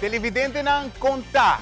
Televidentenan kon ta?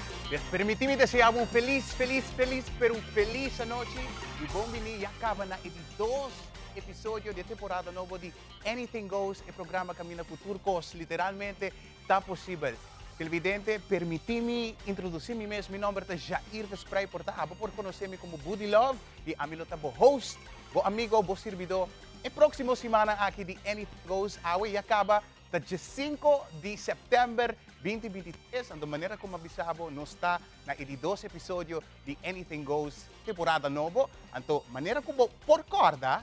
Permití mi deseá bo un felis, felis, felis, pero un felis anochi i bon biní ya kaba na e di dos episodio di e temporada nobo di Anything Goes, e programa kaminda ku tur kos literalmente ta posibel. Televidente, permití mi introdusí mi mes. Mi nòmber ta Jair Versprey, por ta abo por konosé mi komo Buddy Love i ami lo ta bo host, bo amigo, bo sirbidó e próksimo simannan aki di Anything Goes. Awe ya kaba ta diesinko di sèptèmber 2023, anto manera ku mi a bisa bo nos ta na e di dos episodio di Anything Goes temporada nobo. Anto manera ku bo por kòrda,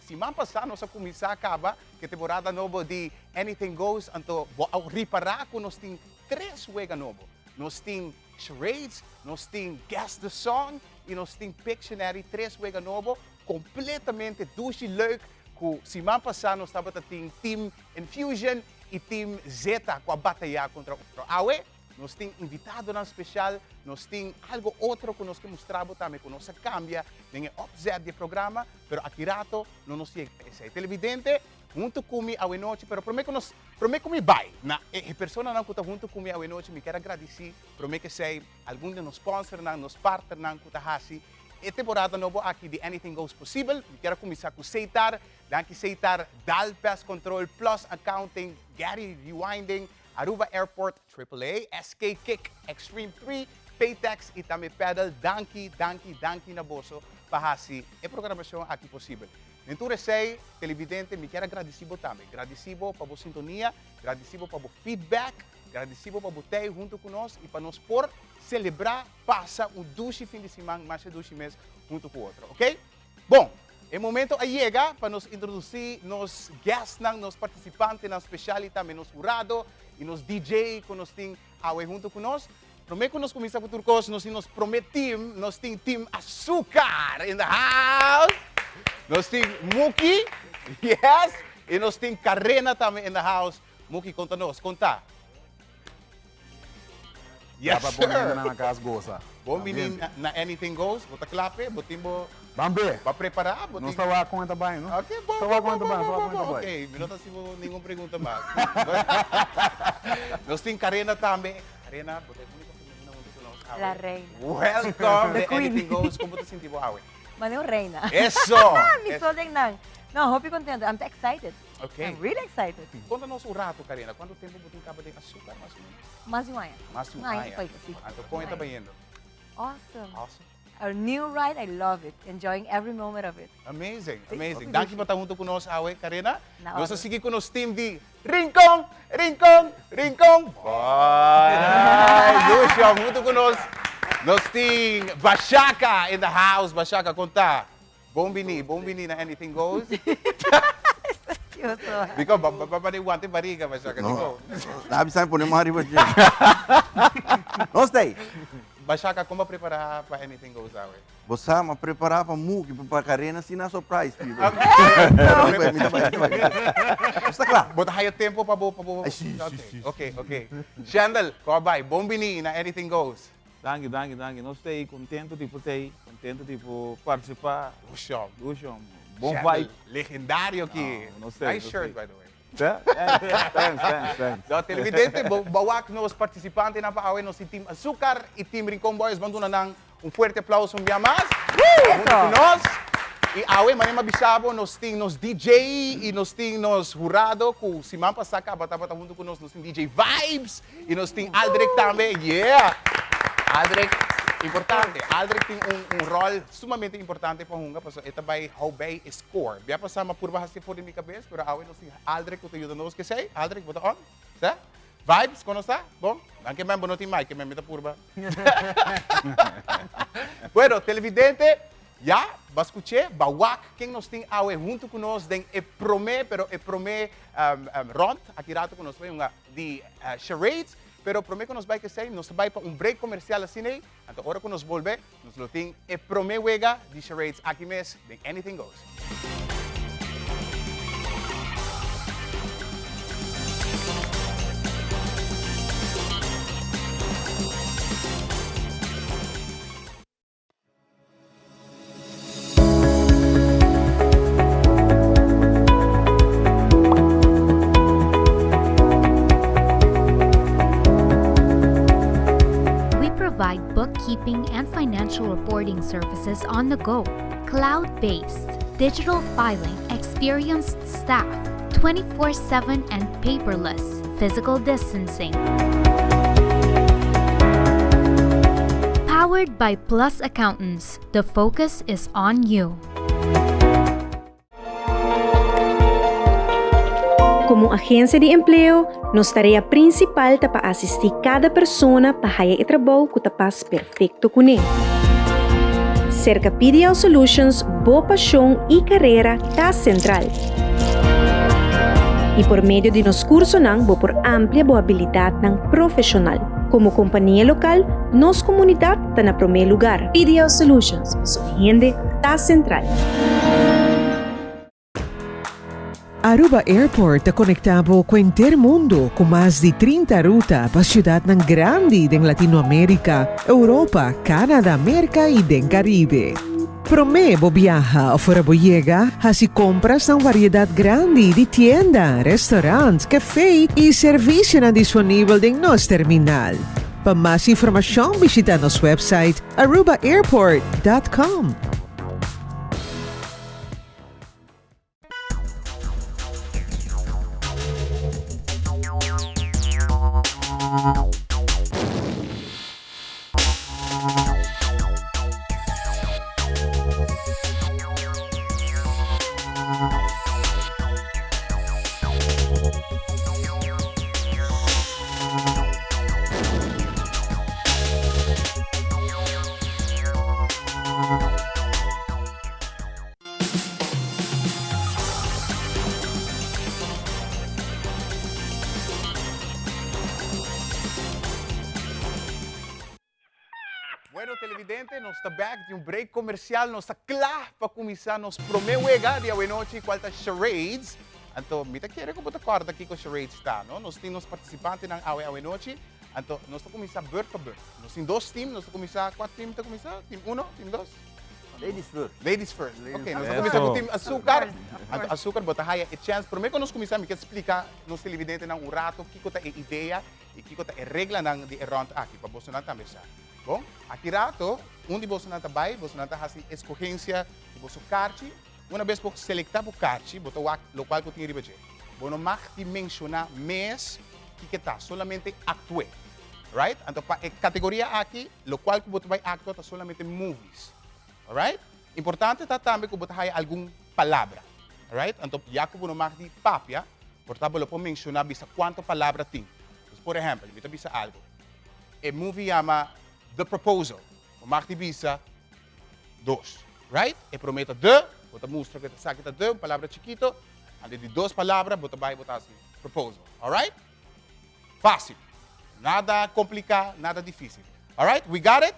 siman pasá nos a kuminsá kaba ku e temporada nobo di Anything Goes, anto bo a ripará ku nos tin tres wega nobo. Nos tin Charades, nos tin Guess the Song i nos tin Pictionary, tres wega nobo kompletamente dushi leuk ku siman pasá nos tabata tin Team Infusion i Team Zeta ku a batayá kontra otro. Awe Nos tin invitadonan special, nos tin algo otro cu nos ke mustra bo tambe cu nos a cambia den e opzet di e programa, pero aki rato no nos yega na esey. Televidente, hunto cu mi awenochi, pero prome cu nos, prome cu mi bay na e personanan cu ta hunto cu mi awenochi, mi kier a gradici prome cu esey algun di nos sponsornan, nos partnernan cu ta haci e temporada nobo aki di Anything Goes posibel. Mi kier a cuminsa cu Seitar, danki Seitar, Dal Pest Control, Plus Accounting, Gary Rewinding, Aruba Airport, Triple A, SK Kick, Extreme 3, Paytex y tambe Pedal, danki, danki, danki na boso pa haci e programacion aki posibel. Den tur esey, televidente, mi kier a gradici bo tambe. Gradici bo pa bo sintonia, gradici bo pa bo feedback, gradici bo pa bo tey hunto cu nos y pa nos por celebra, pasa un dushi fin di siman, masha dushi mes hunto cu otro, ok? Bon, e momento a yega pa nos introduci nos guestnan, nos participantenan special y tambe nos hurado y nos DJ cu nos tin awe hunto cu nos. Prome cu nos cuminsa cu tur cos, nos tin nos prome team, nos tin Team Azucar in the house! Nos tin Muki, yes, y nos tin Karena tambe in the house. Muki, conta nos, con ta? Yes, Pa sir. pone hende na cas goza. Bon bini na Anything Goes. Bo ta kla p'e? Bo tin bo... Ban be. Bo a prepara? Bo Nos tin... ta wak con e ta bai, no? Ok, bon, Ta wak bon, con e ta bon, bai, bon, ta wak bon, con e ta bon. bai. Ok, mi no ta hasi bo ningun pregunta mas. Nos tin Karena tambe. Karena, bo ta e único femenina hunto cu nos awe. La reina. Welcome The den queen. Anything Goes. Con bo ta sinti bo awe? Mane un reina. Eso! Mi so den nan. No, hopi contento. I'm excited. Ok. I'm really excited. Konta nos un rato, Karina, kuantu tempu bo tin kaba den asukar mas o menos? Mas di un aña. Mas di un Un aña aña. i poiko, si. Anto kon e ta bayendo? Awesome. Awesome. A new ride, I love it. Enjoying every moment of it. Amazing, Si, amazing. hopi Danki dushi. pa ta huntu ku nos awe, Karina. Na Nos a orde. sigui ku nos team di Rincon, Rincon, Rincon Boys. Dushi, huntu ku nos, nos tin Bashaka in the house. Bashaka, kon ta? Bon bini, bon bini na Anything Goes. Diko, ba ba ba di wante bariga ba shaka, diko. No, bisa mi pone mas riba dje. Nos ta ei. Ba shaka, kon bo a prepara pa Anything Goes awe? Bo sa, m'a prepara pa Muki, pa Karena asina surprise people. Nos ta kla. Bo ta haya tempo pa bo, pa bo. Ay, si, si, si. Ok, ok. Shendel, kon a bai? Bon bini na Anything Goes. Danki, danki, danki. Nos ta ei contento di por ta ei, contento di por participa. Dushom. Dushom. Bon Chandel, vibe. Legendario aki. No, nos ta ei, Nice nos shirt, ta ei. by the way. Sa? Thanks, thanks, thanks. No, televidente, bo bo wak nos participantenan pa awe, nos tin Team Azucar y Team Rincon Boys. Ban duna nan un fuerte aplauso un bia mas. Eso. Hunto cu nos. Y awe, manera mi a bisa bo, nos tin nos DJ y nos tin nos hurado cu siman pasa caba tabata hunto cu nos. Nos tin DJ Vibes. Y nos tin Aldrich tambe, yeah! Aldrich, importante. Aldrich tin un, un rol sumamente importante pa hunga, pasobra e ta bay hou bay e score. Bia pasa mi a purba haci for di mi cabes, pero awe nos tin Aldrich cu ta yuda nos. Kesey, Aldrich, bo ta on? Sa? Vibes, con nos ta? Bon? Danki man, bo no tin mic, men mi ta purba. Bueno, televidente, Ya, bo a scuché, bo a wak ken nos tin awe hunto cu nos den e prome, pero e prome rond, aki rato cu nos ta bay hunga di charades, pero prome cu nos bay kesey, nos ta bay pa un break comercial asina ey, anto ora cu nos bolbe, nos lo tin e prome wega di charades aki mes den Anything Goes. provide bookkeeping and financial reporting services on the go. Cloud-based, digital filing, experienced staff, 24-7 and paperless, physical distancing. Powered by Plus Accountants, the focus is on you. Como agencia di empleo, nos tarea principal ta pa asisti cada persona pa haya e trabou cu ta pas perfecto cune. Cerca PDL Solutions bo pasion y carera ta central. Y por medio di nos cursonan bo por amplia bo habilidadnan profesional. Como compania local, nos comunidad ta na prome lugar. PDL Solutions, pasobra hende ta central. Aruba Airport ta conecta bo cu henter mundo cu mas di 30 ruta pa ciudadnan grandi den Latinoamerica, Europa, Canada, Merca y den Caribe. Prome bo biaha of ora bo yega, haci compras na un variedad grandi di tienda, restaurant, cafe y servicionan disponibel den nos terminal. Pa mas informacion bishita nos website arubaairport dot com. Bueno televidente, nos ta back di un break comercial, nos ta cla pa cuminsa nos prome wega di awenochi cual ta charades. Anto mi ta kere cu bo ta corda kico charades ta, no? Nos tin nos participantenan awe awenochi, anto nos ta cuminsa beurt pa beurt. Nos tin dos team, nos ta cuminsa, cua team ta cuminsa? Team uno, team dos? Ladies first. Ladies first. Ok, nos ta cuminsa cu team Azúcar. Anto Azúcar bo ta haya e chance. Prome cu nos cuminsa mi kier splica nos televidentenan un rato kico ta e idea y kico ta e reglanan di e rond aki pa bosonan tambe sa. Bon, aki rato un di bosonan ta bay, bosonan ta haci escogencia di boso carchi. Una bes bo selecta bo carchi, bo ta wak locual cu tin riba dje. Bo no mag di menciona mes kico ta, solamente actue. Right? Anto pa e categoria aki, locual cu bo ta bay actua ta solamente movies. Alright? Importante ta tambe cu bo ta haya algun palabra. Alright? Anto ya cu bo no mag di papia, por ta bo lo por menciona bisa cuanto palabra tin. Dus por ehempel, mi ta bisa algo. E movie yama The Proposal. Bo mag di bisa dos. Right? E prome ta the, bo ta mustra cu esaki ta the, un palabra chikito. Anto di dos palabra bo ta bay bo ta haci proposal. Alright? Fácil. Nada complica, nada difícil. Alright, we got it?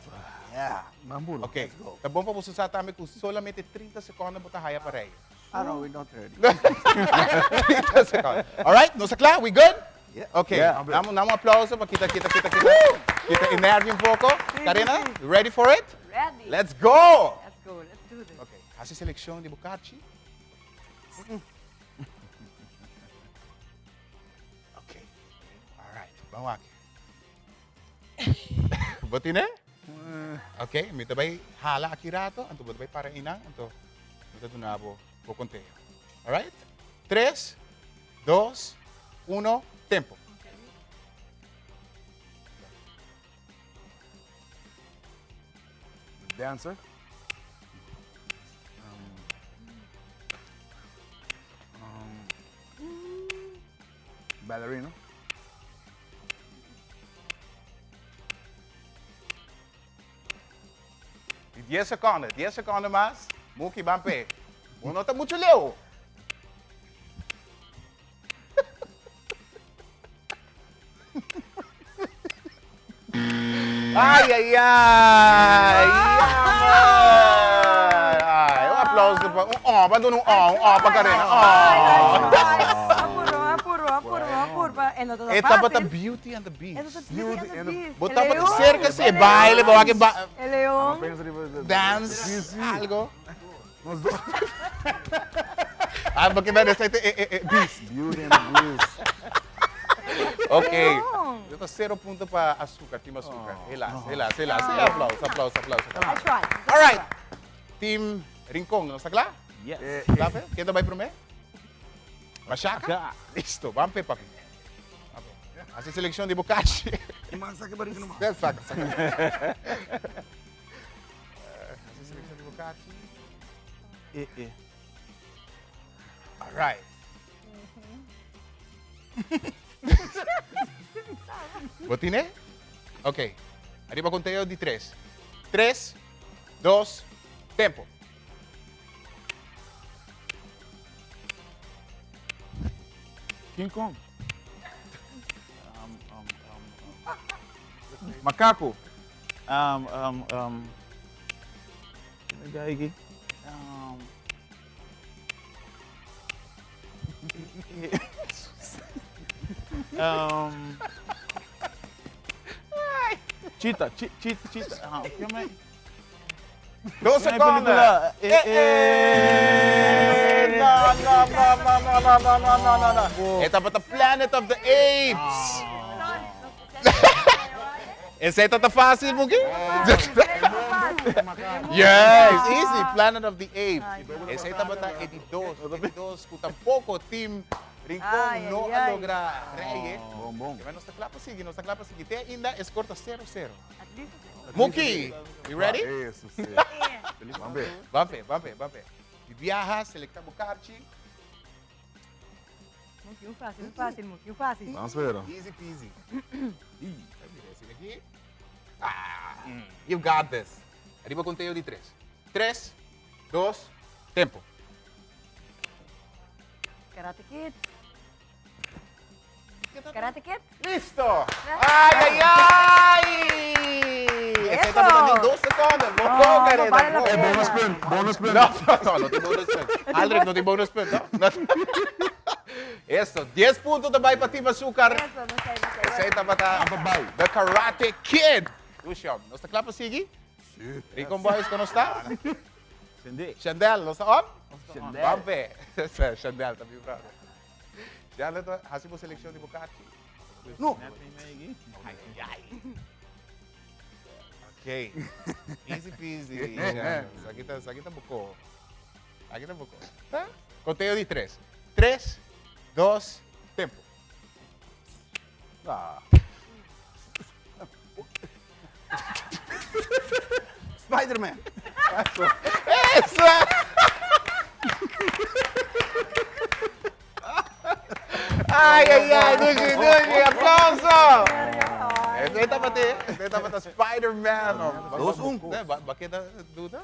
Yeah. Mambulo. Ok. Ta bon pa boso sa tambe cu solamente 30 secondo bo ta haya pa rei. Ah no, we not ready. 30 secondo. Alright, nos ta cla? We good? Yeah. Ok. Yeah. Dam, dam un aplauso pa kita, kita, kita, kita. Kita e nervio un poco. Karina, you ready for it? Ready. Let's go! Let's go, let's do this. Ok, haci seleccion di bo karchi. Ok. Alright, ban wak. Bo tine? Ok, mi ta bai hala aki rato, anto bo ta bai para einan, anto mi ta duna bo bo conteo. Alright? Tres, dos, uno, tempo. Dancer. Ballerino. Di dies seconde, dies seconde mas. Muki ban pe. Bo no ta mucho leu. Ay, ay, ay. Jammer. Ay, un aplauso pa un oh, ban duna un oh, un oh pa Karina. Oh. Apuro, apuro, apuro, apuro. E no ta E tabata fácil. Beauty and the Beast. E tabata Beauty and the Beast. Bo E tabata leon. cerca si e baile, bo wak e ba E leon. dance, Sí, sí. algo. Nos dos. Ah, porque ben, esei ta e, e, e Beast. Beauty and the Beast. Ok. Yo ta cero punto pa Azúcar, Team Azúcar. Helaas, helaas, helaas. Sí, aplauso, aplauso, aplauso. I tried. All right. Team Rincon, nos ta kla? Yes. Kla pe? Ken ta bai promé? Bashaka? Ka. Listo, ban pe papi. Ban pe. Hasi seleccion di bo kashi. Man, saka barriga nomás. Saka, saka. Hasi seleccion di bo kashi. Eh, eh. All right. Bo tine? Ok. Ariba conteo di tres. Tres, dos, tempo. King Kong. Um, um, um, um. Macaco. Um, um, um. Ken Um, um, Cheetah, che, che, cheetah. Ah, ke me? Dos Una seconden. película, Eh, eh. No, no, no, no, no, no, no, no, no, no, no. E tabata Planet of the Apes. Esei ta fácil, Muki? Yes, easy. Planet of the Apes. Esei tabata e di dos, e di dos ku tampoko Team Rincon Ai, no ai, a ai. logra reye. Bon, bon. Pero nos ta kla pa sigui, nos ta kla pa sigui. Te ainda e score ta 0-0. At least Muki, you ready? Eso, si. Ban be. Ban pe, ban pe, ban pe. Di biaha, selekta bo karchi. Muki, un fácil, un fácil, Muki, un fácil. Vamos ver. Easy peasy. Mira ese aquí. Ah, you got this. Arriba conteo di tres. Tres, dos, tempo. Karate Kid. Karate Kid. Listo! Ay, ay, ay! Esei tabata di dos seconden. Bo No, con, no vale la bo. Eh, pena. bonus punt, bonus punt. No, no, no, no tin bonus punt. Aldrich, no tin bonus punt, no? No. Eso, 10 punto ta bai pa Team Azúcar. Eso, no sé, no sé. Esei tabata The Karate Kid. Lucian, nos ta kla pa sigui? Rincon Boys, kon nos ta? Sende. Chandel, nos ta on? Chandel. Ban pe. Chandel ta mi brother. Chandel ta hasi bo seleccion di bo kachi. No. Ay, ay, ay. Ok. Easy peasy. Esaki ta, esaki ta boko. Esaki ta boko. Ta? Conteo di tres. Tres, dos, tempo. Ah. Spider-Man. Eso! Ay, ay, ay, dushi, dushi, aplauso! Esei tabata, esei tabata Spider-Man. Dos un. Ba keda duda?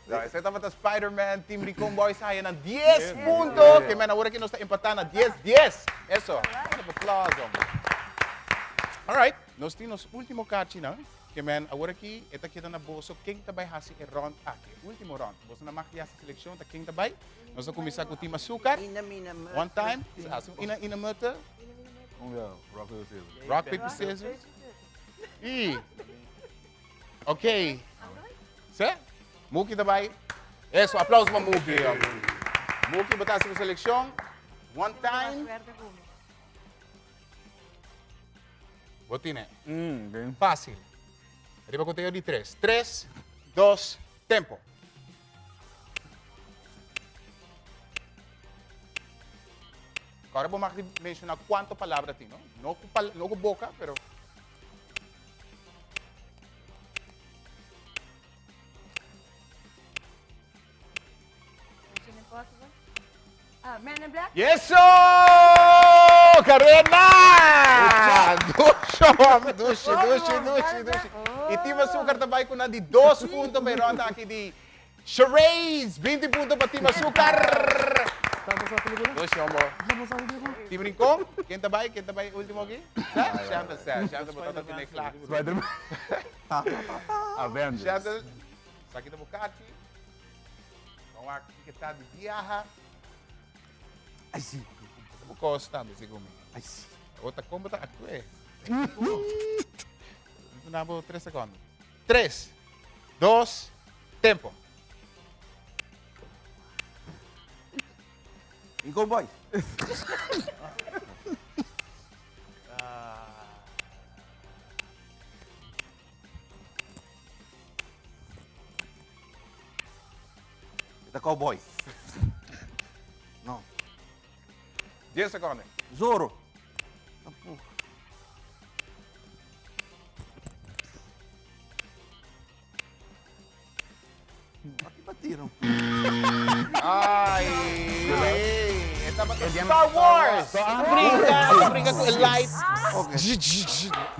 No, esei tabata Spider-Man, Team Rincon Boys haya nan 10 punto. Ke men awor aki nos ta empatá na 10, 10. Eso. Round of applause, hombre. All right, nos tin nos último karchinan. Ke men awor aki e ta keda na boso ken ta bai hasi e rond aki. Último rond. Boso na mag di hasi selekshon ta ken ta bai. Nos ta kuminsá ku Team Azúcar. One time. Hasi un ina ina mutte. Rock, paper, scissors. Rock, paper, scissors. I. Ok. Se? Muki ta bai. Eso, aplauso pa Muki. Muki bo ta hasi bo selekshon. One time. Bo tine. Mm, Fácil. Riba conteo di tres. Tres, dos, tempo. Ahora bo mag di menciona cuanto palabra tin, no? No cu, pal no cu boca, pero... Mission Impossible. Ah, Men in Black. Yeso! Carena! Dushi, dushi, dushi, dushi, dushi. Y Team Azúcar ta bai cu nan di dos punto pa e ronda aki di Charades. 20 punto pa Team Azúcar. Dushi, hombo. Team Rincon, ken ta bai? Ken ta bai ultimo aki? Shantel, Shantel, bo ta tene kla. Spider-Man. Avengers. Shantel, esaki ta bo kachi. Ban wak kiko ta di biaha. Ai si. Bo kos tambe segun mi. Ai si. Awor ta kon bo ta aktu'é. Duna bo tres sekondo. Tres, dos, tempo. Rincon Boys. Ta cowboy. No. 10 seconde. Zorro. Aki batieron. Ai, e tabata Star Wars. Brinca, brinca cu e light.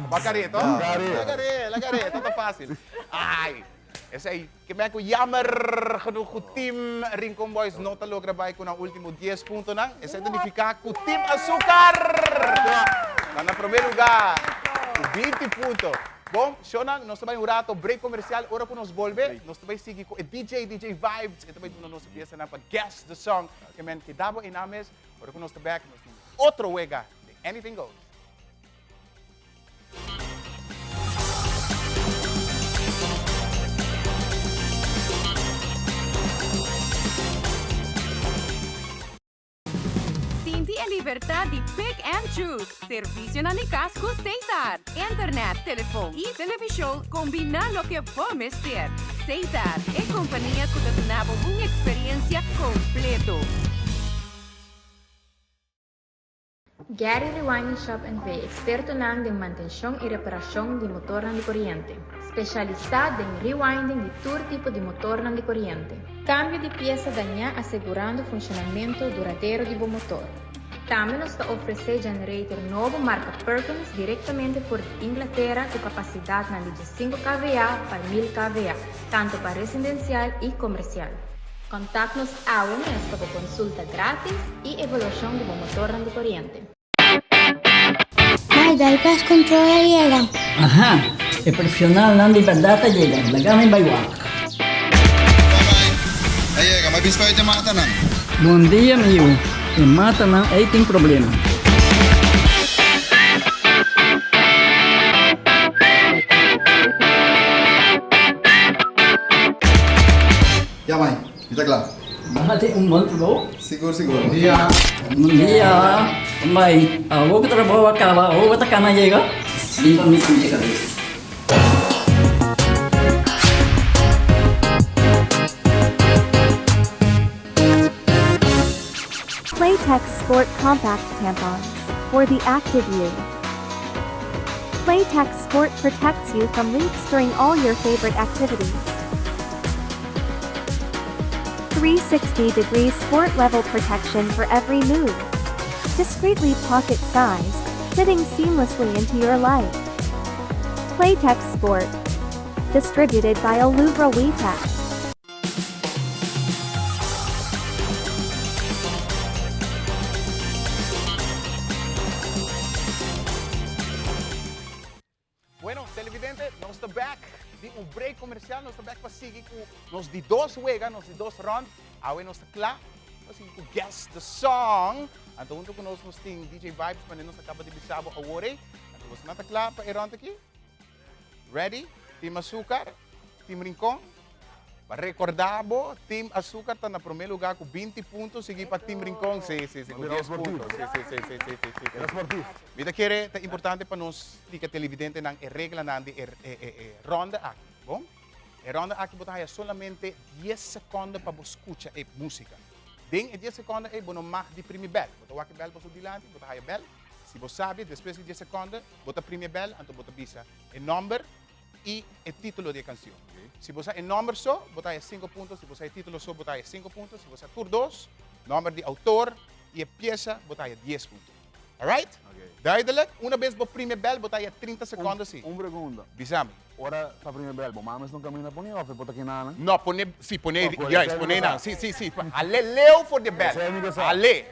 Bacaré, toch? Lagaré, lagaré, ta fácil. Ai, esey ke men cu jammer genoeg cu Team Rincon Boys no ta logra bay cu nan ultimo 10 puntonan. Esey ta nifica cu Team Azucar ta na primer lugar cu 20 punto. Bon, shownan, nos ta bai un rato break comercial. Ora cu nos bolbe, nos ta bai sigui cu e DJ, DJ Vibes. E ta bai duna nos e piesanan pa Guess the Song. Ke men keda bo einan mes. Ora cu nos ta bek, nos tin otro wega den Anything Goes. Sinti e libertad di pick and choose. Servicionan di cas cu Setar. Internet, telefon y television combina loke bo mester. Setar, e compania cu ta duna bo un experiencia completo. Gary Rewinding Shop NV. Ekspertonan den mantenshon i reparashon di motornan di koriente. Spesialisá den rewinding di tur tipo di motornan di koriente. Kambio di piesa dañá asegurando funshonamentu duradero di bo motor. Tambe nos ta ofresé generator nobo marka Perkins direktamente for di Inglatera ku kapasidatnan di diesinku kVA pa mil kVA, tantu pa residensial i komersial. Contact nos awe mes pa bo consulta gratis y evaluacion di bo motornan di coriente. Mai, dal pest control a yega. Aha, e profesionalnan di berdad a yega, laga mi bai wak. Bye bye, a yega, mi a bin spuit e matanan. Bon dia mi yu, e matanan ei tin problema. Ya mai, mi ta kla. Nan a tin un bon trabou? Sigur sigur. Bon dia. Bon dia. Mai, awor ku trabou a kaba, awor bo ta kana yega? Limpa mi pinche kabes. Playtex Sport Compact Tampons, for the active you. Playtex Sport protects you from leaks during all your favorite activities. 360 degree sport level protection for every move. Discreetly pocket sized, fitting seamlessly into your life. Playtex Sport. Distributed by Oluvra WeTech. Bueno, televidente, nos ta back di un break comercial, nos ta back pa sigui cu nos di dos wega, nos di dos round. Awe nos ta cla pa sigui cu Guess the Song. Anto hunto cu nos nos tin DJ Vibes, manera nos a caba di bisa bo awor ey. Anto boso nan ta cla pa e round aki? Ready? Team Azucar? Team Rincon? Pa recorda bo, Team Azucar ta na prome lugar cu 20 punto, sigui pa Team Rincon, si, si, si, cu 10 punto. Si, si, si, si, si, si, si. Mi ta kere ta importante pa nos splica televidentenan e reglanan di e, e, e, e ronda aki, bon? E ronda aki bo ta haya solamente 10 seconde pa bo scucha e musica. Den e 10 seconde ey bo no mag di primi bel. Bo ta wak e bel boso dilanti, bo ta haya bel. Si bo sabi, despues di 10 seconde, bo ta primi e bel, anto bo ta bisa e nomber i e título di e kansion. Si bo sa e nòmber so, bo ta haña sinku punto, si bo sa e título so, bo ta haña sinku punto, si bo sa tur dos, nòmber di outor i e piesa, bo ta haña dies punto. Alright? Duidelijk? Una bes bo primi e bèl, bo ta haña trinta sekònde si. Un pregunta. Bisa mi. Ora ta primi e bèl, bo mama esnan kaminda pone òf e por ta kina nan? No, pone, si, pone, juist, pone nan. Si, si, si. Hal'é leu for di e bèl. Hal'é.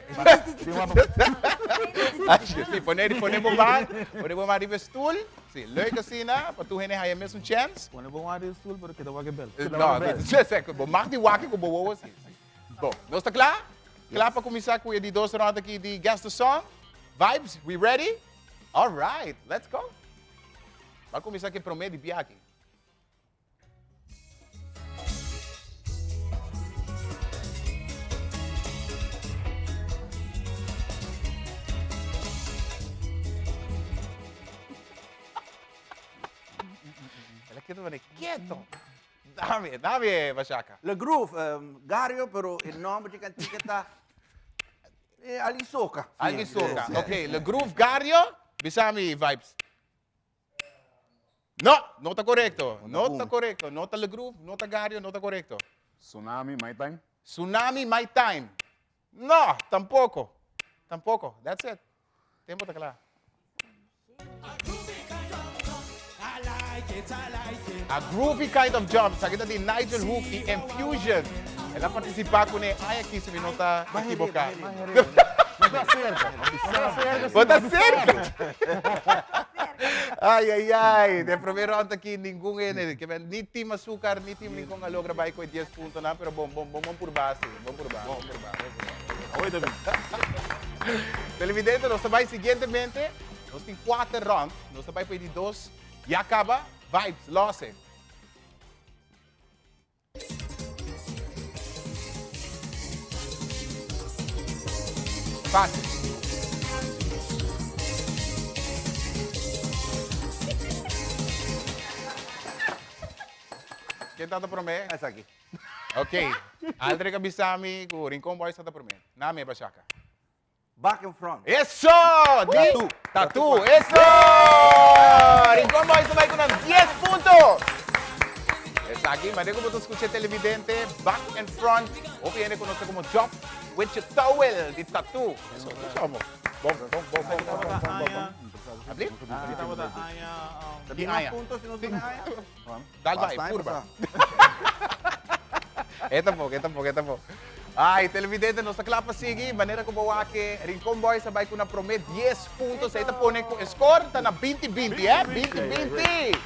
Si, pone, pone bo man, pone bo man riba e stul. Si, leuk asina, pa tur hende haya mes un chèns. Pone bo wak den stoel, pero keda wak e bèl. No, sè, bo mag di wak ku bo wowo si. Bon, nos ta kla? Kla pa kuminsá ku e di dos rònt aki di Guess the Song? Vibes, we ready? Alright, let's go! Ban kuminsá ku e promé di bia aki. El a keda manera keto. Dame, dame, Bashaka. Le Groove, Gario, pero e nomber di cantica ta Alguien Soca. Alguien Soca, ok. Le Groove, Gario, bisa mi Vibes. No, no ta corecto. No ta corecto. No ta Le Groove, no ta Gario, no ta corecto. Tsunami, My Time. Tsunami, My Time. No, tampoco. Tampoco. That's it. Tempo ta cla. A groovy kind of jump. Esaki ta di Nigel Hook y Enfusion. El a participa cu ne aña aki si mi no ta equivoca. Bo ta cerca. Bo ta cerca. Ay, ay, ay. Den prome round aki ningun hende, ke men ni Team Azucar ni Team Rincon a logra bay cu e dies puntonan, pero bon, bon, bon, bon purba si. Bon purba, bon purba, bon purba. Awor ta bin. Televidente, nos ta bay siguientemente. Nos tin kuater round. Nos ta bai pa e di dos. Ya kaba. Vibes, lose. Fácil. Ken ta ta promé? Esaki. Ok. Aldrich a bisa mi ku Rincon Boys ta ta promé. Nami e bashaka. Back and front. Eso! Di Tatu. Tatu. Eso! Rincon Boys ta bai ku nan 10 punto. Esaki, manera ku bo ta skucha e televidente, back and front, hopi hende konosé komo Jump with your towel di Tatu. Eso, eso amo. Bon, bon, bon, bon, bon, bon, bon, bon. Abli? Di aña. Punto si nos pone aña. Dal bai, purba. E tampoco, e tampoco, e tampoco. Ay, televidente, nos ta kla pa sigui. Manera ku bo wak e Rincon Boys a bai ku na promé 10 puntos. Ei ta pone ku e score ta na 20 binti, eh? 20 binti.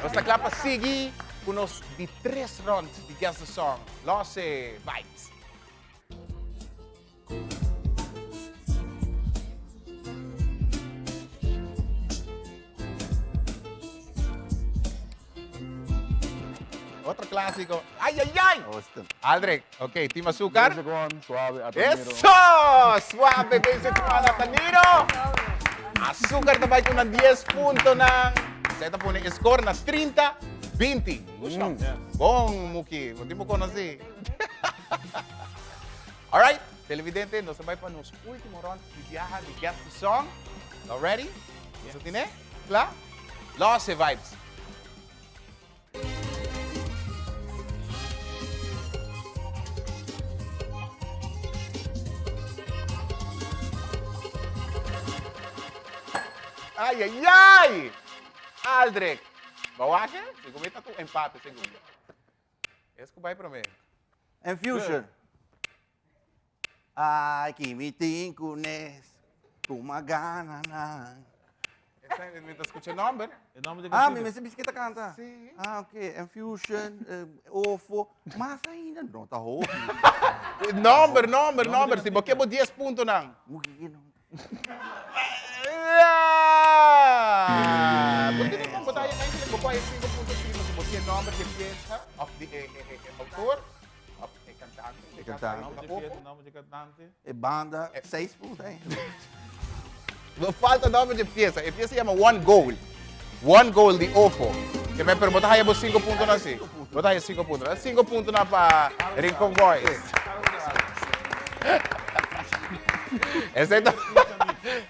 Nos ta kla pa sigui ku nos di tres rond di Guess the Song. Lose Vibes. Otro clásico. ¡Ay, ay, ay! Aldrich, ok, Team Azúcar. Basic one, suave, Ataniro. ¡Eso! Suave, basic one, Ataniro. Azúcar ta bai ku nan 10 puntonan. Zij ta pone e score na 30, 20. Bon, Muki. Bo tin bo konosí. Alright, televidente, nos ta bai pa nos ultimo rond di biaha di Guess the Song. Now ready? Nos a tine? Kla? Lose vibes. Ay, ay, ay! Aldrich! Bawake? Sigur mi ta tu empate, sigur. Es ku bai promé. Infusion. Ay, ki mi tin kunes, tuma gananan. Esa mi ta skucha nomber. E nomber di Ah, mi mester bisa ke ta kanta. Sí. Ah, ok. Infusion, ofo. Mas ainda no ta hopi. Nomber, nomber, nomber. Si bo ke bo dies puntonan. Muki no. Bo tin e bo ta haya enkele bo por haya 5.5 si bo tin e nomber di e pieza of di e e e autor of e cantante. E cantante. Nomber di pieza, nomber di cantante. E banda, 6 punto eh. Bo falta nomber di e pieza. E pieza yama One Goal. One Goal di Ofo. Ke men pero bo ta haya bo 5 puntonan si. Bo ta haya 5 puntonan. 5 puntonan pa Rincon Boys. Esei ta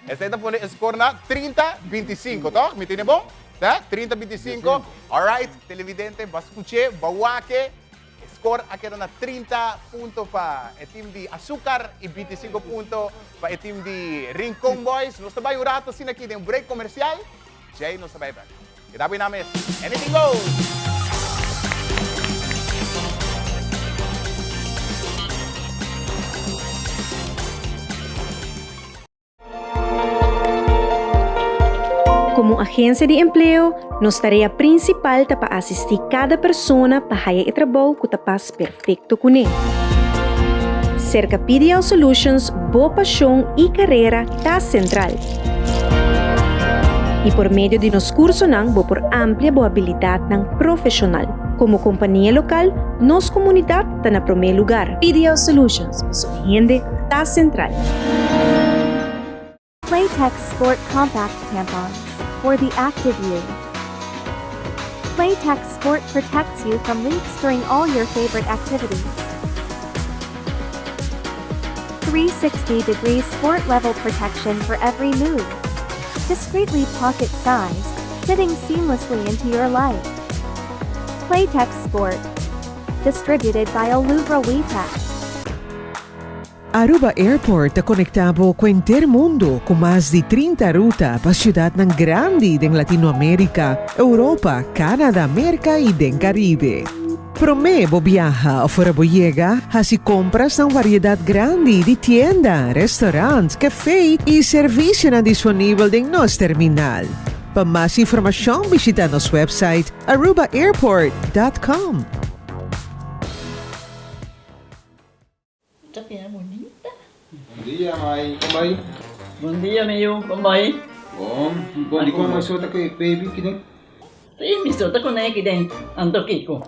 Esei ta pone e score na 30 25, toch? Mi tene bon? Ta? 30 25. Alright, televidente, ba skuché, ba wake. E score a keda na 30 punto pa e team di Azucar y 25 punto pa e team di Rincon Boys. Nos ta bai un rato asina aki den un break comercial. Djei nos ta bai bek. Keda bo na mes. Anything goes! Komo un agensia di empleo, nos tarea prinsipal ta pa asistí kada persona pa haya e trabou ku ta pas perfekto kuné. Serka PDL Solutions bo pashon i karera ta sentral. I por medio di nos kursonan bo por amplia bo abilidatnan profeshonal. Komo kompania lokal, nos komunidat ta na promé lugar. PDL Solutions, pasobra hende ta sentral. Playtex Sport Compact Tampons for the active you. Playtex Sport protects you from leaks during all your favorite activities. 360 degree sport level protection for every move. Discreetly pocket sized, fitting seamlessly into your life. Playtex Sport. Distributed by Olubra WeTech. Aruba Airport ta conecta bo cu henter mundo cu mas di 30 ruta pa ciudadnan grandi den Latinoamerica, Europa, Canada, Merca y den Caribe. Prome bo biaha of ora bo yega, haci compras na un variedad grandi di tienda, restaurant, cafe y servicionan disponibel den nos terminal. Pa mas informacion bishita nos website arubaairport dot com. Ta bira bunita. Bon dia mai, kon bai? Bon dia mi yu, kon bai? Bon, bon di kon mai so ta ku e baby ki den? Si, mi so ta kuné ki den, anto kiko?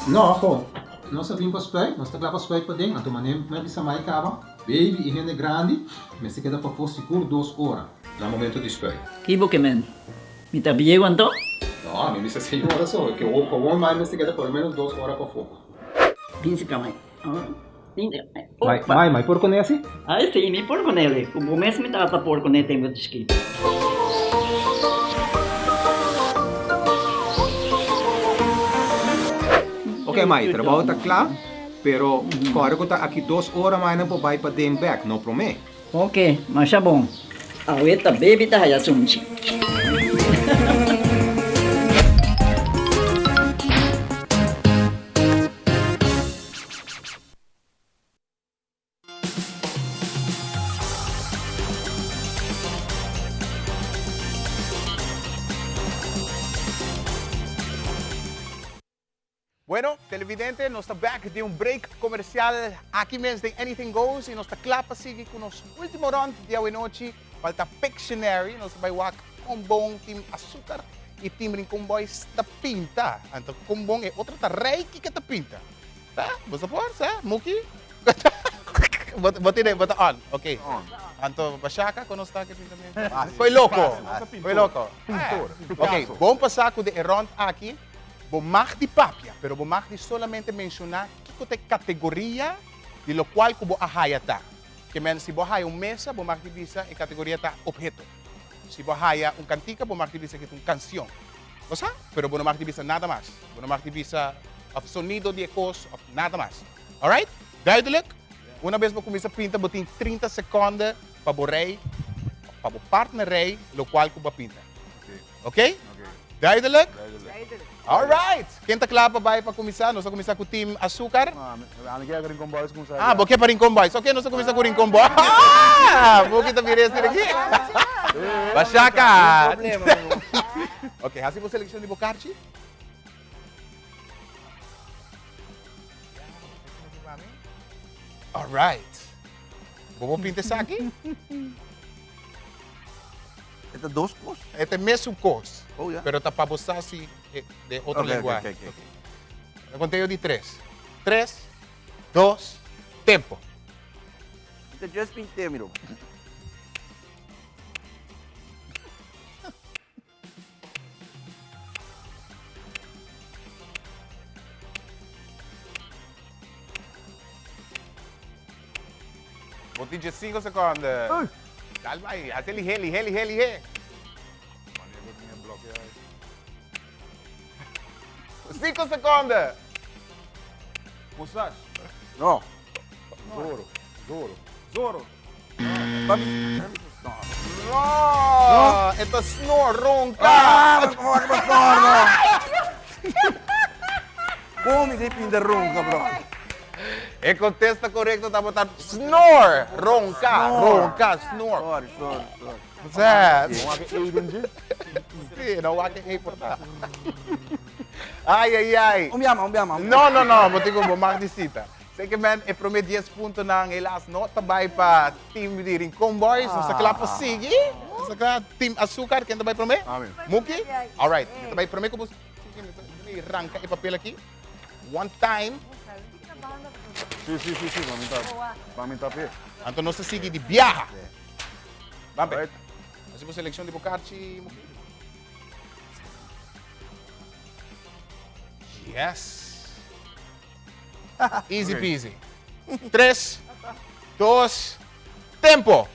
No, ho, nos a bin pa spuit, nos ta kla pa spuit paden, anto manera mi a bisa mai kaba, baby i hende grandi mester keda pafó sigur dos ora na momento di spuit. Ki bo ke men? Mi ta bieu anto? No, mi bisa señora so, ke awor mai mester keda por lo menos dos ora pafó. Binsi ka mai. Mai, mai, mai por kuné asi? Ai si, mi por kuné li. Ku bo mes mi tata por kuné tempu di chikitu. Ok mai, trabou ta kla, pero kòrda ku ta aki dos ora mai nan por bai paden bèk, no promé. Ok, masha bon. Awe ta baby ta haya sunchi. Bueno, televidente, nos ta back di un break comercial aki mes den Anything Goes y nos ta cla pa sigui cu nos ultimo rond di awenochi cual ta Pictionary. Nos ta bay wak con bon Team Azucar y Team Rincon Boys ta pinta. Anto con bon e otro ta rey kico ta pinta. Ta? Bo sa por? Sa? Muki? Bo tene, bo ta on. Ok. Anto Bashaka con nos ta ke pinta mes? Koy loco. Koy loco. Ok, bon pa sa cu den e rond aki Bo mag di papia, pero bo mag di solamente menshoná kiko ta e kategoria di lokual ku bo a haya ta. Ke men, si bo a haya un mesa, bo mag di bisa e kategoria ta opheto. Si bo a haya un kantika, bo mag di bisa ke ta un kansion. Bo sa? Pero bo no mag di bisa nada mas. Bo no mag di bisa òf sonido di e kos òf nada mas. Alright? Duidelijk? Una bes bo kuminsá pinta, bo tin 30 sekònde pa bo rei, pa bo partner rei lokual ku bo a pinta. Ok? Duidelijk? All right! Ken ta kla pa bai pa kuminsá? Nos ta kuminsá ku Team Azúcar. Ami ke Rincon Boys kuminsá. Ah, bo ke pa Rincon Boys. Ok, nos ta kuminsá ku Rincon Boys. Ah! Bo ke ta bira esei aki. Bashaka! Ok, hasi bo selekshon di bo karchi. All right. Bo por pinta esaki? E ta dos kos? E ta e mesun kos. Oh, ya. Pero ta pa bo sa si e den otro Ok, ok, lenguahe. ok, ok. Ok. Conteo di tres. Tres, dos, tempo. Mi ta just pint'é, mi ruman. Bo tin dje-sinku sekonde. Dal bai, hasi lihé, lihé, lihé, lihé. Sinku sekonde. Mustache. No. Zoro. Zoro. Zoro. No! E ta snor, ronka. Ah, ma come snor, no? Come di pinta ronka, bro? E contesta correcto tabata snor, ronka, ronka, snor. Sorry, sorry, sorry. Sad. Sí, no wak e por ta. Ai, ai, ai. Un biama, un biama. No, no, no, bo tin ku bo mag di sita. Sé ke men e promé dies puntonan helaas no ta bai pa team di Rincon Boys. Nos ta kla pa sigui. Nos ta kla. Team Azúcar, ken ta bai promé? Muki? Alright. Mi ta bai promé ku bo sigui. Mi ta mi ranka e papel aki. One time. Sí, sí, sí, sí, pa mi ta, pa mi ta pie. Anto nos ta sigui di biaha. Ban pe. Hasi bo selekshon di bo karchi, Muki. Yes. Easy peasy. Tres, dos, tempo.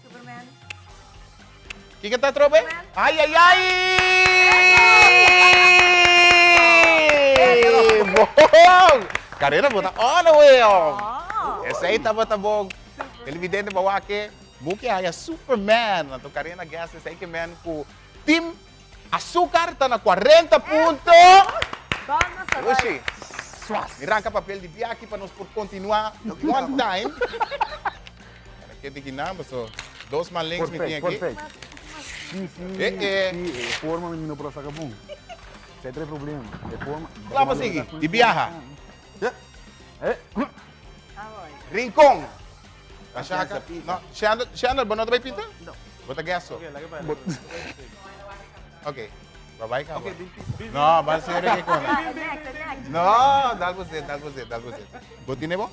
Superman. Kiko ta trobe? Ai, ai, ai! Bom! Carrera bota on the way on. Esei tabata bon. Televidente bawake, Muki haya Superman. Anto Carena guest esei ke men ku Team Azúcar ta na 40 punto. Lushi, mi ranka papel di biaki pa nos por continua one time. Ke di kinan paso dos man links mi tin aki. Perfect, perfect. Si, si, Eh, eh. si, e forma mi no por a saca bon. Esei ta e problema. E forma. Kla pa sigui, di biaha. Eh. Rincon. Ashaka. No, Shandel, Shandel, bo no ta bay pinta? No. Bo ta guess so. Ok, ba bay ka. Ok, bin pinta. No, ba serio ke kona. No, dal bo zet, dal bo zet, dal bo zet. Bo tine bon?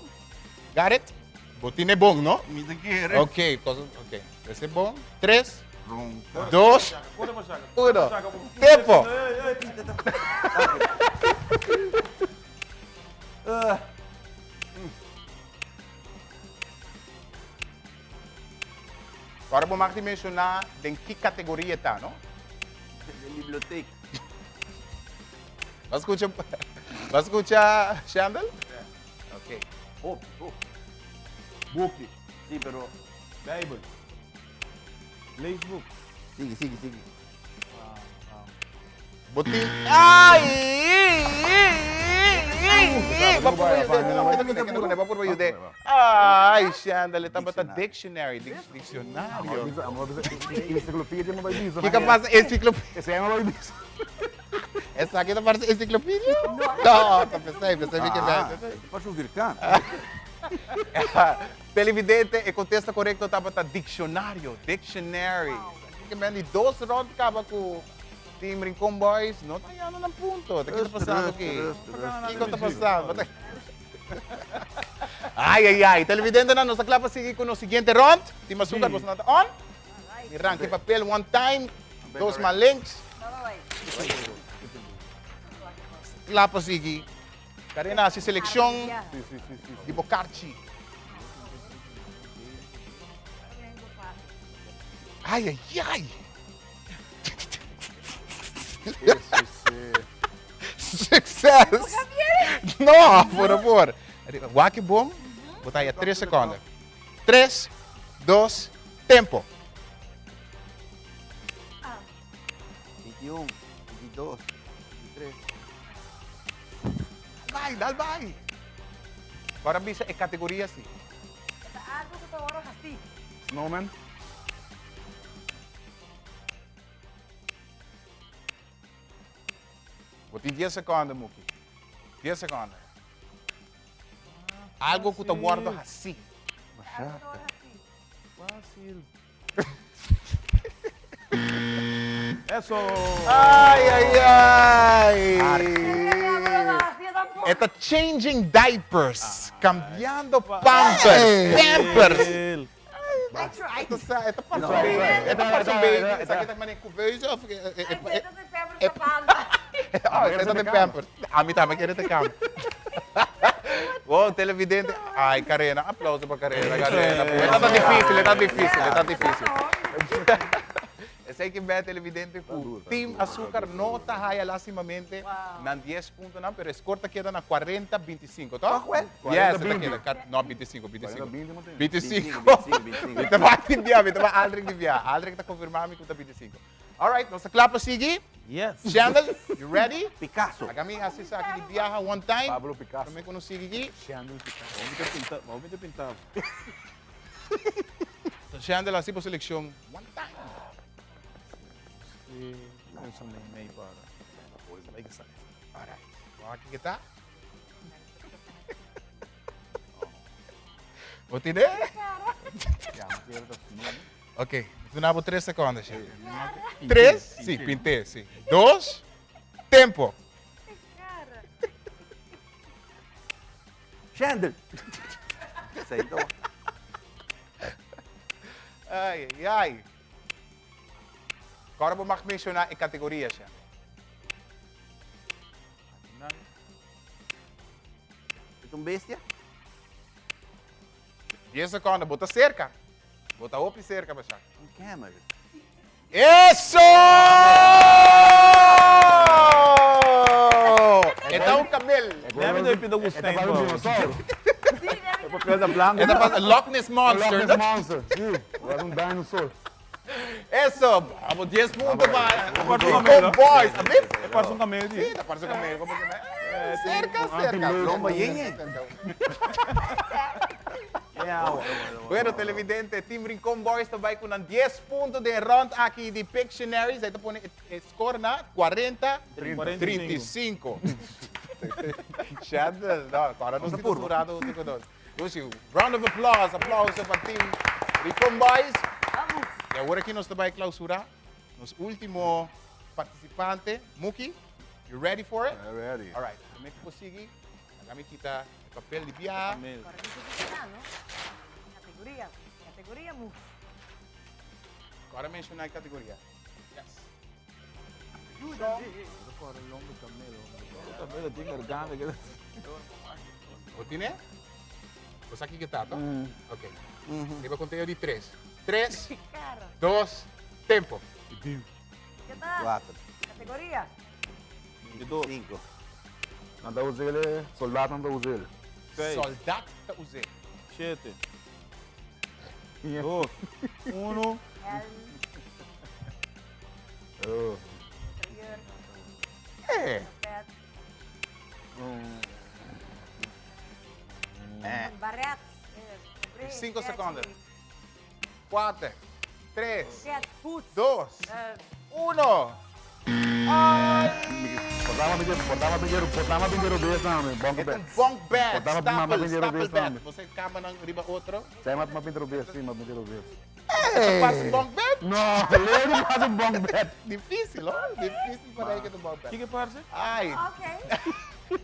Got it? Bo tine bon, no? Mi ta kere. Ok, cosa, ok. Ese bon. Tres, dos, uno. Tempo. Ora bo mag di menshoná den ki kategoria ta, no? Den bibliotek. Bo a skucha, bo a skucha Shandel? Ok. Hopi, hopi. Buki. Si, pero. Bijbel. Leesboek. Sigui, sigui, sigui. Bo tin. Ai! Bo purba yud'é. Bo purba yud'é. Ai, Shandel, e tabata dictionary, diccionario. Enciclopedia no bai bisa. Kiko pasa enciclopedia? Esei no bai bisa. Esaki ta parse enciclopedia? No, ta pesei, pesei mi ke bèt. Parse un virkan. Televidente, e contesta corecto tabata diccionario, dictionary. Ke men di dos rond caba cu Team Rincon Boys no ta yando nan punto. Ta kiko ta pasando aki? Kiko ta pasando? Ai, ai, ai. Televidentenan, nos ta kla pa sigui cu nos siguiente rond. Team Azúcar, boso nan ta on. Mi ranke papel one time. Dos man links. Kla pa sigui. Karina hasi selekshon di bo karchi. Ai, ai, ai. Succes! No, por favor. Wak e bom, bo ta haya tres seconde. Tres, dos, tempo. 21, 22, 23. Dal bai, dal bai. Ora bisa e categoria si. Ta algo cu ta worde haci. Snowman. Bo tin dies seconde, Muki. Dies seconde. Algo cu ta worde haci. Fácil. Eso! Ai, ai, ai! E ta changing diapers, cambiando pampers, pampers. E ta parse un baby, e ta parse un baby. Esaki ta manera couveuse of? Oh, esei ta den pampers. Ami tambe kere te cambia. Wow, televidente. Ay, Karena. Aplauso pa Karena. Karena. E ta difícil, e ta difícil, e ta difícil. Esei ki bè televidente ku Team Azúcar no ta haya lastimamente nan 10 puntonan, pero e score ta keda na 40, 25, toch? Yes, e ta keda. No, 25, 25. 25. Mi ta bai di bia, mi ta bai Aldrich di bia. Aldrich ta konfirmá mi ku ta 25. Alright, nos ta kla pa sigui? Yes. Shandel, you ready? Picasso. Laga mi hasi esaki di biaha one time. Pablo Picasso. Prome ku nos sigui aki. Shandel Picasso. Bo mi ta pinta, bo mi ta pinta. So Shandel hasi bo selekshon one time. Si, pensa mei mei para. Like sa. Alright. Bo aki ke ta? Bo tine? Ok, duna bo tres secondo, Shay. Tres? Si, pinté, si. Dos, tempo. Chandel. Esei ta. Ai, ai, ai. Agora bo mag menciona e categoria, Chandel. E ta un bestia? Dies seconde, bo ta cerca. Bo ta hopi cerca, Bashak. Un camel. Eso! E ta un kamel. Debe de pida E ta parece un dinosaurio. E papel ta blanco. E ta parece Loch Ness Monster. Loch Ness Monster, si. Parece un dinosaur. Eso! Bravo, 10 punto pa Parece un kamel, Rincon Boys. A ver. E parece un kamel, si. Si, ta parece un kamel. Cerca, cerca. Lomba yen, Bueno, televidente, Team Rincon Boys ta bai ku nan 10 punto den rond aki di Pictionary. Zij ta pone e score na 40, 35. Chandler, no, ahora nos tin un rato hunto ku nos. Lucy, round of applause, aplauso pa Team Rincon Boys. Y awor aki nos ta bai clausura nos ultimo participante, Muki. You ready for it? I'm ready. All right, prome ku bo sigui, laga mi kita e papel di biaha. Categoria, categoria mu. Ahora menciona e categoria. Yes. Bo tine? Bo sa kiko ta, to? Ok. Riba conteo di tres. Tres, dos, tempo. Cuatro. Categoria. Cinco. Nan ta us'el, soldatnan ta us'el. Seis. Soldat ta us'el. Shete. Dos. Uno. Oh. Eh. Baret. Cinco seconden. Cuater, tres, dos, uno. Ay! Portama bindero bes nami, bunk E ta bed. un bunk bed, Portama mama stapel, bindero stapel bes bed. nami. Bo sa kamanan riba otro. Zij ma bindero bes, si, ma bindero bes. E ta pas un bunk bed? No, leu di pas un bunk bed. Difícil, hoor. Difícil pa reken un bunk bed. Kiko parse? Ay.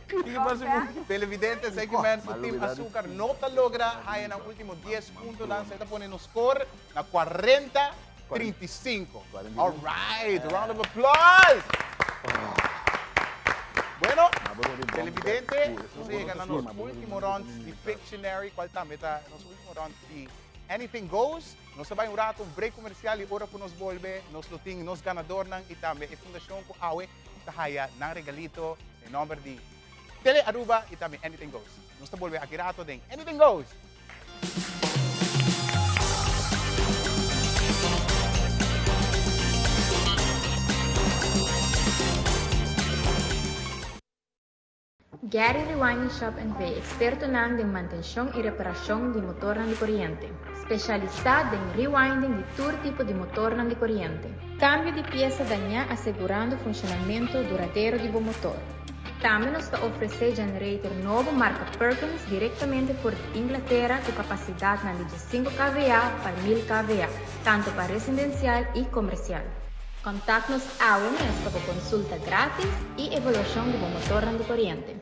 Kiko parse? Televidente, sei que men su team Azúcar no ta logra haya nan último 10 puntonan. Zij ta pone nos score na 40 35. All right, round of applause. Bueno, televidente, nos a yega na nos último round di Pictionary, cual tambe ta nos último round di Anything Goes. Nos ta bai un rato, un break comercial y ora cu nos bolbe, nos lo tin nos ganadornan y tambe e fundacion cu awe ta haya nan regalito den nomber di Tele Aruba y tambe Anything Goes. Nos ta bolbe aki rato den Anything Goes! Gary Rewinding Shop NV, ekspertonan den mantenshon i reparashon di motornan di koriente. Spesialisá den rewinding di tur tipo di motornan di koriente. Kambio di piesa dañá asegurando funshonamentu duradero di bo motor. Tambe nos ta ofresé generator nobo marka Perkins direktamente for di Inglatera ku kapasidatnan di diesinku kVA pa mil kVA, tantu pa residensial i komersial. Contact nos awe mes pa bo consulta gratis y evaluacion di bo motornan di coriente.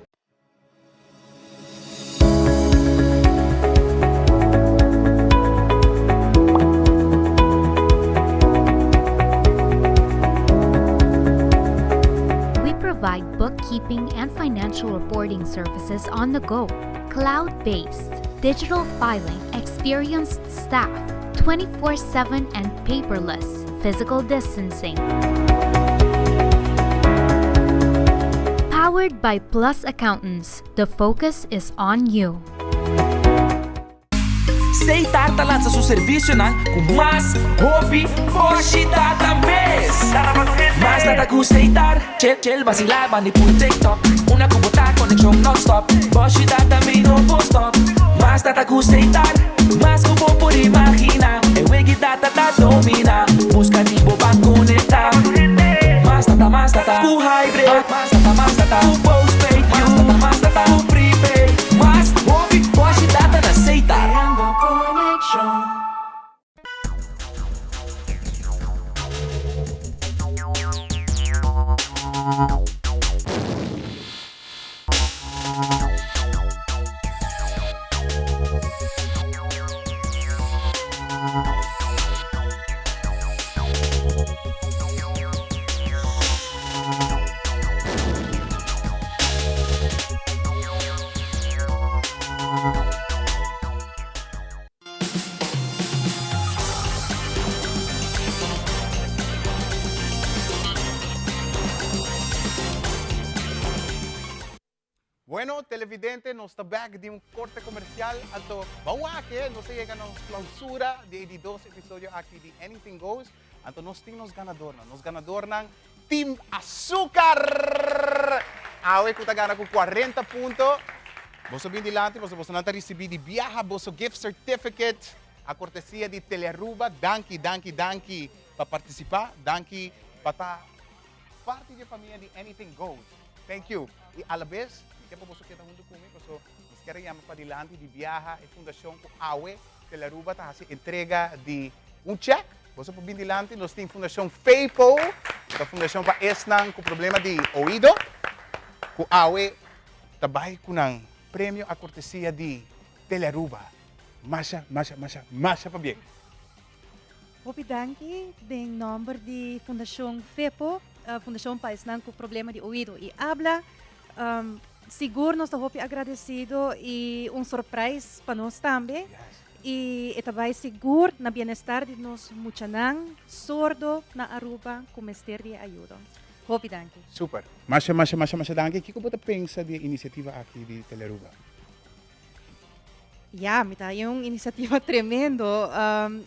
We provide bookkeeping and financial reporting services on the go, cloud-based, digital filing, experienced staff, 24/7 and paperless, physical distancing. Powered by Plus Accountants, the focus is on you. Setar ta lansa su servicionan cu mas hopi boshi data mes. Mas data cu Setar, chill chill vacila bandi pul TikTok. Una cu bo ta conexion non stop, boshi data mi no por stop. Mas data cu Setar, mas cu bo por imagina. E wegi data ta domina, busca di bo ban conecta. Mas data, mas data cu hybrid, mas data, mas data cu postpaid, mas data, mas data cu prepaid. Mas hopi boshi data na Setar. Creando conexion. Bueno, televidente, nos ta back di un corte comercial. Anto, ban wak, nos a yega na nos clausura di e di dos episodio aki di Anything Goes. Anto nos tin nos ganadornan. Nos ganadornan, Team Azúcar! Awe cu ta gana cu 40 punto. Boso bin dilanti, boso bosonan ta ricibi di biaha boso gift certificate a cortesia di Telearuba. Danki, danki, danki pa participa. Danki pa ta parti di e famia di Anything Goes. Thank you. Y alabes, mi ke pa boso keda hunto cu mi, paso nos kier a yama padilanti di biaha e fundacion cu awe Telaruba ta haci entrega di un check. Boso por bin dilanti, nos tin Fundacion FEPO, cu ta fundacion pa esnan cu problema di oido, cu awe ta bay cu nan premio a cortesia di Telaruba. Masha, masha, masha, masha pabien. Hopi danki den nomber di Fundacion FEPO, Fundacion pa esnan cu problema di oido y habla. Sigur nos ta hopi agradecido y un surprise pa nos tambe. Y e ta bay sigur na bienestar di nos muchanan sordo na Aruba cu mester di e ayudo. Hopi danki. Super. Masha, masha, masha, masha danki. Kico bo ta pensa di e iniciativa aki di Telearuba? Ya, mi ta haña un iniciativa tremendo.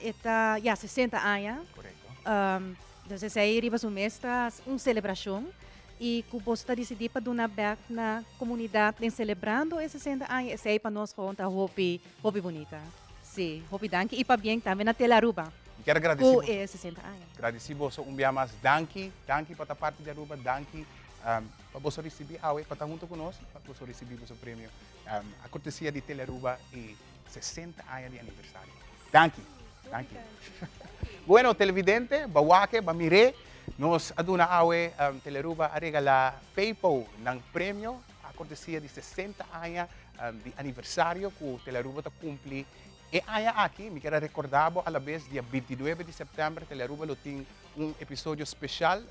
E ta, ya, 60 aña. Correcto. Dus esei riba su mes ta un celebracion. Y cu boso ta dicidi pa duna bek na comunidad den celebrando e 60 aña, esei pa nos gewoon ta hopi, hopi bunita. Si, hopi danki. Y pabien tambe na Tele Aruba Mi kier agradeci cu boso. e 60 aña. Gradici boso un bia mas. Danki, danki pa ta parti di Aruba. Danki pa boso ricibi awe, pa ta hunto cu nos, pa boso ricibi boso premio. A cortesia di Tele Aruba y 60 aña di aniversario. Danki, danki. Bueno, televidente, ba wak, ba mir'é. Nos a duna awe Tele Aruba a regala Fepo nan premio a cortesia di 60 aña di aniversario cu Tele Aruba ta cumpli e aña aki. Mi kier a recorda bo alabes dia 29 di september Tele Aruba lo tin un episodio special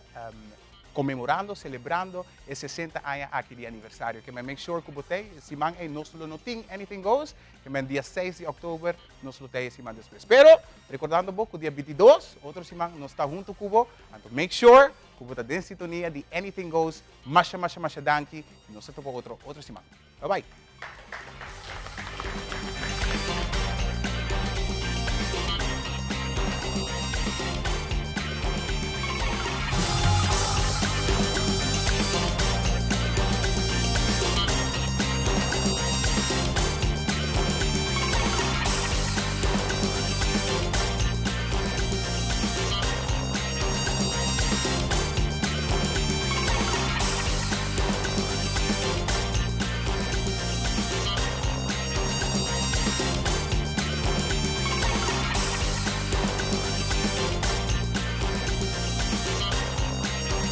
conmemorando, celebrando e 60 aña aki di aniversario. Ke men make sure cu bo t'ey. Siman ey nos lo no tin Anything Goes. Ke men dia 6 di october nos lo t'ey e siman despues. Pero, recordando bo cu dia 22, otro siman, nos ta hunto cu bo. Anto make sure cu bo ta den sintonia di Anything Goes. Masha, masha, masha danki. Nos ta topa otro, otro siman. Bye bye.